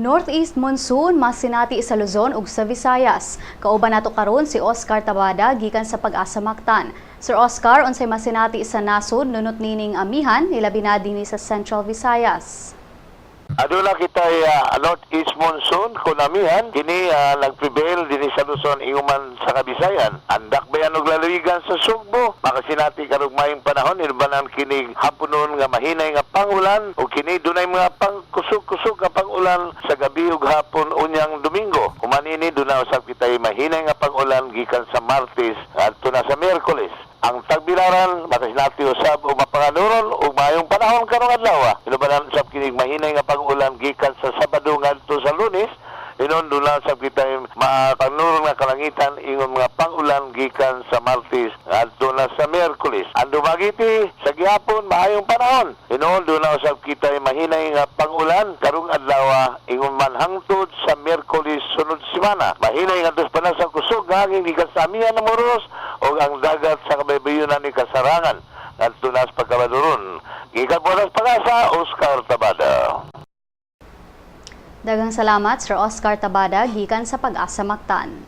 Northeast monsoon masinati sa Luzon ug sa Visayas. Kauban nato karon si Oscar Tabada gikan sa Pag-asa Mactan. Sir Oscar, unsay masinati sa nasod nunot nining amihan, ilabi na dinhi sa Central Visayas? Aduna kita northeast monsoon kun amihan kini nagprevail dinhi sa Luzon ingon man sa Kabisayan. Andak bayan og lalawigan sa Sugbo, makasinati karong maayong panahon, inubanan kini haponon nga mahinay nga pangulan ug kini dunay mga pangkusog-kusog nga pangulan sa gabi ug hapon unyang Domingo. Human ini, duna usab kitay mahinay nga pangulan gikan sa Martes ngadto na sa Miyerkules. Ang Tagbilaran makasinati usab og mapanganuron ug maayong panahon karong adlaw. Inubanan usab kini mahinay nga pangulan gikan sa Sabado ngadto sa Lunes. Hinuon duna sab kita mapanuron nga kalangitan ingon mga pangulan gikan sa Martes ngadto na sa Miyerkules. Ang Dumaguete sa gihapon maayong panahon. Hinuon duna usab kita mahinay nga pangulan karong adlaw ingon man hangtod sa Miyerkules sunod semana. Mahinay nga pa sa kusog nga hangin gikan sa amihan ng Moros ug ang dagat sa kabaybayunan ni Kasarangan ngadto na sa pagkabaduron. Gikan po sa Pag-asa, Oscar Tabada. Daghang salamat, Sir Oscar Tabada gikan sa Pag-asa Mactan.